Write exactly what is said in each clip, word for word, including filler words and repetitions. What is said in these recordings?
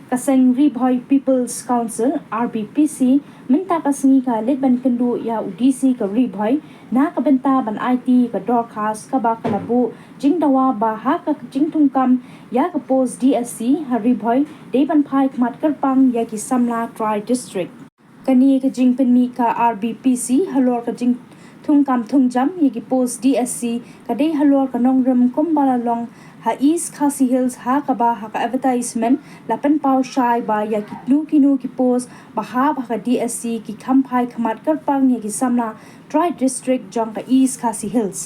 Ka seng Ri Bhoi People's Council, R B P C, mynta ka sngi ka leit ban kynduh ïa u D C ka Ri Bhoi na ka bynta ban aiti ka dorkhas kaba ka la buh jingdawa ba ha ka jingthungkam ïa ka post D S C ha Ri Bhoi dei ban phai khmat kyrpang ïa ki samla tri district. Kane ka jingpynmih ka R B P C halor ka jingthungkam thungjam ïa ki post D S C ka dei halor ka nongrim kumba la long ha East Khasi Hills, ha kaba ha ka advertisement la pynpaw shai ba ïa kino kino ki post ba hap ha ka D S C ki kham phai khmat kyrpang ïa ki samla tri district jong ka East Khasi Hills.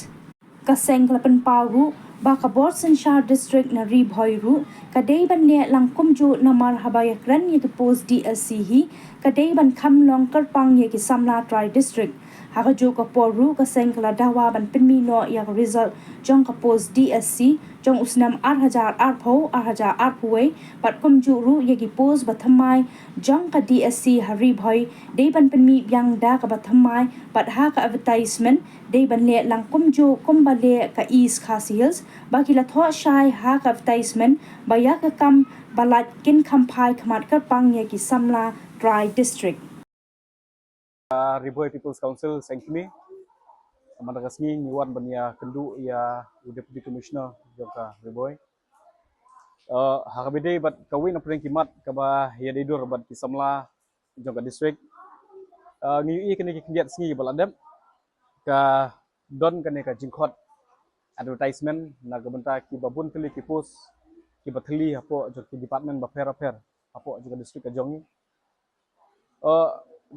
Ka seng ka la pynpaw ruh ba ka bor synshar district na Ri Bhoi ruh ka dei ban leh lang kumjuh, namar haba ïakren ïa ki post D S C hi ka dei ban kham long kyrpang ïa ki samla tri district. Ha kajuh ka por ruh ka seng ka la dawa ban pynmih noh ïa ka result jong ka post D S C jong u snem ar hajar arphew, ar hajar arphew wei, bad kumjuh ruh ïa ki post ba thymmai jong ka D S C ha Ri Bhoi dei ban pynmih biang da kaba thymmai, bad ha ka advertisement dei ban leh lang kumjuh kumba leh ka East Khasi Hills, ba ki la thoh shai ha ka advertisement ba ïa ka kam ba lait kin kham phai khmat kyrpang ïa ki samla tri district. Ri Bhoi People's Council seng kmie. Mynta ka sngi ngi wan ban ïa kynduh ïa u Deputy Commissioner jong ka Ri Bhoi. Uh, ha kaba ïadei bad kawei na pdeng ki mat kaba ïadei dur bad ki samla jong ka district. Uh, ngi ïohi kane ki khyndiat sngi ba la dep ka don kane ka jingkhot advertisement na ka bynta kiba bun tylli ki post kiba thylli hapoh jong ki department bapher bapher hapoh jong ka district ka jong ngi. Uh,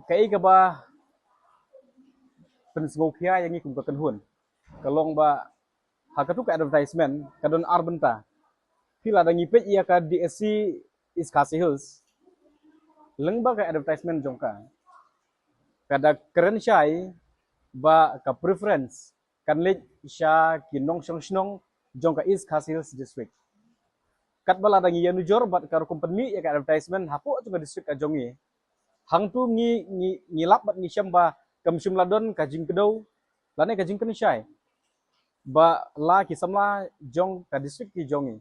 kaei kaba pynsngewkhia ïa ngi kum ka kynhun ka long ba ha katu ka advertisement ka don ar bynta. Phi lada ngi peit ïa ka D S C East Khasi Hills, lyngba ka advertisement jong ka, ka da kren shai ba ka preference kan leit sha ki nongshong shnong jong ka East Khasi Hills District. Katba lada ngi ïanujor bad ka rukom pynmih ïa ka advertisement hapoh jong ka district ka jong ngi, hangtu ngi ngi ngi lap bad ngi shem ba kam shym la don ka jingkdew lane ka jingkren shai ba la ki samla jong ka district ki jong ngi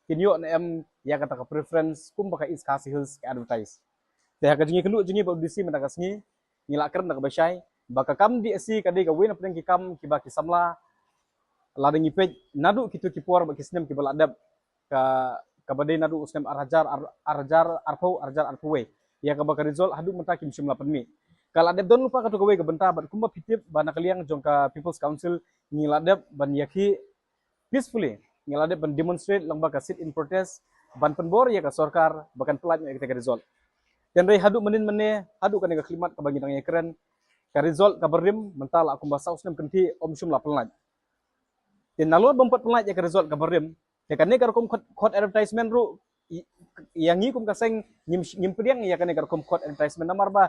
kin ïoh ne em ïa kata ka preference kumba ka East Khasi Hills ka advertise. Te ha ka jingïakynduh jong ngi bad u D C mynta ka sngi, ngi la kren da kaba shai ba ka kam D S C ka dei kawei na pdeng ki kam kiba ki samla, lada ngi peit naduh kitu ki por bad ki snem kiba la dep, ka kaba dei naduh u snem ar hajar, ar hajar arphew, ar hajar arphew wei, ïa kaba ka result haduh mynta kim shym la pynmih. Ka la dep don lypa katu kawei ka bynta bad kumba phi tip ba na ka liang jong ka People's Council ngi la dep ban ïakhih peacefully, ngi la dep ban demonstrate lyngba ka sit in protest ban pynbor ïa ka sorkar ba kan pyllait noh ïa kata ka result. Te hynrei haduh mynnin mynne, haduh kane ka khyllipmat kaba ngi dang ïakren, ka result kaba rim mynta la kumba saw snem kynthih ym shym la pyllait. Te nalor bym pat pyllait ïa ka result kaba rim, te kane ka rukom khot, khot advertisement ruh, ïa ngi kum ka seng ngim, ngim pdiang ïa kane ka rukom khot advertisement namar ba,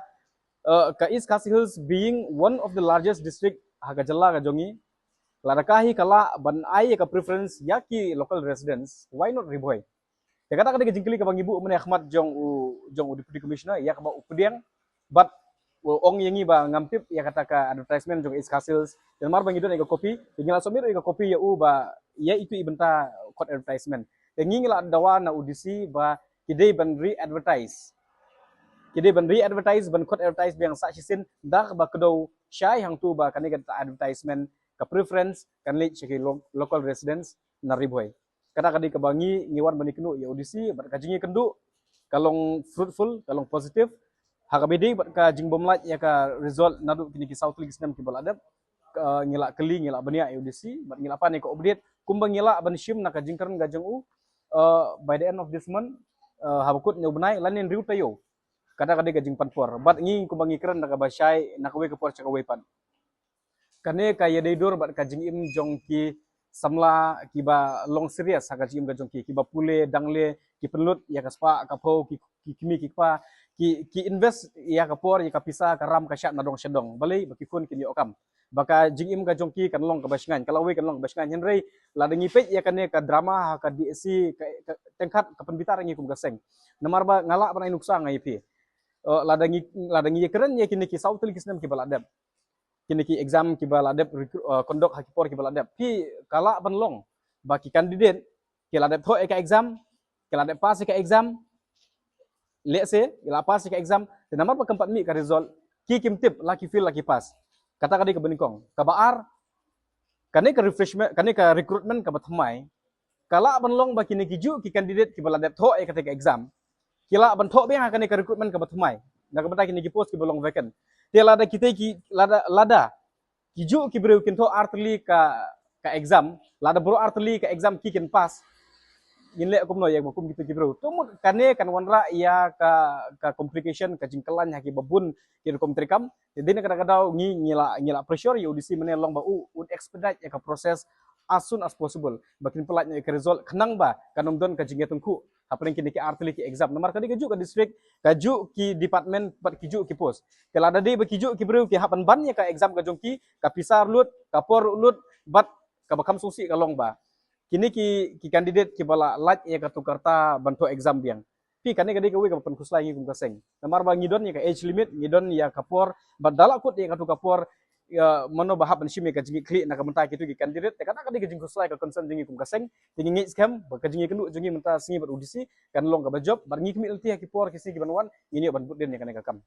uh, ka East Khasi Hills being one of the largest district ha ka jylla ka jong ngi, lada ka hi ka lah ban ai ïa ka preference ïa ki local residents, why not Ri Bhoi? Te kata ka dei ka jingkylli kaba ngi buh mynne ha khmat jong u, jong u Deputy Commissioner ïa kaba u pdiang bad u ong ïa ngi ba ngam tip ïa kata ka advertisement jong East Khasi Hills. Te namar ba ngi don ïa ka copy, te ngi la submit ïa ka copy ïa u ba ïa itu i bynta khot advertisement. Te ngi ngi la dawa na u D C ba ki dei ban re-advertise. Ki dei ban re-advertise, ban khot advertise biang sa shisien da kaba kdew shai hangtu ba kane ka advertisement ka preference kan leit sha ki lo-, local residents na Ri Bhoi. Kata ka dei kaba ngi ngi wan ban ïakynduh ïa u D C bad ka jingïakynduh ka long fruitful, ka long positive. Ha kaba ïadei bad ka jingbymlait ïa ka result naduh kine ki saw tylli ki snem kiba la dep, ka ngi la kylli, ngi la bniah ïa u D C bad ngi la pan ïa ka update kumba ngi lah ban shim na ka jingkren ka jong u, uh, by the end of this month, uh, haba kut ne u bnai lane hynriew taïew. Kata ka dei ka jingpanpor bad ngi kumba ngi kren da kaba shai na kawei ka por sha kawei pat. Kane ka ïadei dur bad ka jingim jong ki samla kiba long serious ha ka jingim ka jong ki, kiba pule dangle, ki pynlut ïa ka spah ka phew, ki, ki kmie ki kpa, ki, ki invest ïa ka por, ïa ka pisa, ka ram ka shah na dong sha dong. Balei? Ba ki khun kin ïoh kam. Ba ka jingim ka jong ki kan long kaba shngaiñ, ka lawei kan long kaba shngaiñ. Hynrei lada ngi peit ïa kane ka drama ha ka D S C, ka, ka, teng kat ka pynbitar ïa ngi kum ka seng. Namar ba nga lah ban ai nuksa nga ïa phi. Uh, lada ngi, lada ngi ïakren ïa kine ki saw tylli ki snem kiba la dep, kine ki exam kiba la dep recru-, uh, conduct ha ki por kiba la dep, phi, ka lah ban long ba ki candidate ki la dep thoh ïa ka exam, ki la dep pass ïa ka exam, lehse ki la pass ïa ka exam, te namar ba kam pat mih ka result, ki kim tip la ki fail la ki pass. Kata ka dei kaba nyngkong. Kaba ar, kane ka refreshment, kane ka recruitment kaba thymmai ka lah ban long ba kine ki juh ki candidate kiba la dep thoh ïa kata ka exam ki lah ban thoh biang ha kane ka recruitment kaba thymmai na ka bynta kine ki post kiba long vacant. Te lada kita ki, lada, lada ki juh ki briew kin thoh artylli ka, ka exam, lada baroh artylli ka exam ki kin pass, ngin leh kumno ïa ba kum kita ki briew? To mut kane kan wanrah ïa ka, ka complication, ka jingkylla ha kiba bun ki rukom treikam. Te dei na kata ka daw ngi, ngi la, ngi la pressure ïa u D C mynne long ba u, un expedite ïa ka process as soon as possible ba kin pyllait noh ïa ka result khnang ba kan ym don ka jingïatyngkhuh hapdeng kine ki artylli ki exam. Namar ka dei ka juh ka district, ka juh ki department bad ki juh ki post. Te lada dei ba ki juh ki briew ki hap ban ban ïa ka exam ka jong ki, ka pisa ruh lut, ka por ruh lut, bad kaba kham sngewsih ka long ba kine ki, ki candidate kiba la lait ïa katu ka rta ban thoh exam biang, phi, kane ka dei kawei kaba pynkhuslai ngi kum ka seng. Namar ba ngi don ïa ka age limit, ngi don ïa ka por, bad da la kut ïa katu ka por, ïa mano ba hap ban shim ïa ka jingkitkhlieh na ka bynta kitu ki candidate. Te kata ka dei ka jingkhuslai, ka concern jong ngi kum ka seng. Te ngi ngeit skhem ba ka jingïakynduh jong ngi mynta sngi bad u D C kan long kaba jop, bad ngi khmih lynti ha ki por ki sngi kiban wan ngin ïoh ban bud dien ïa kane ka kam.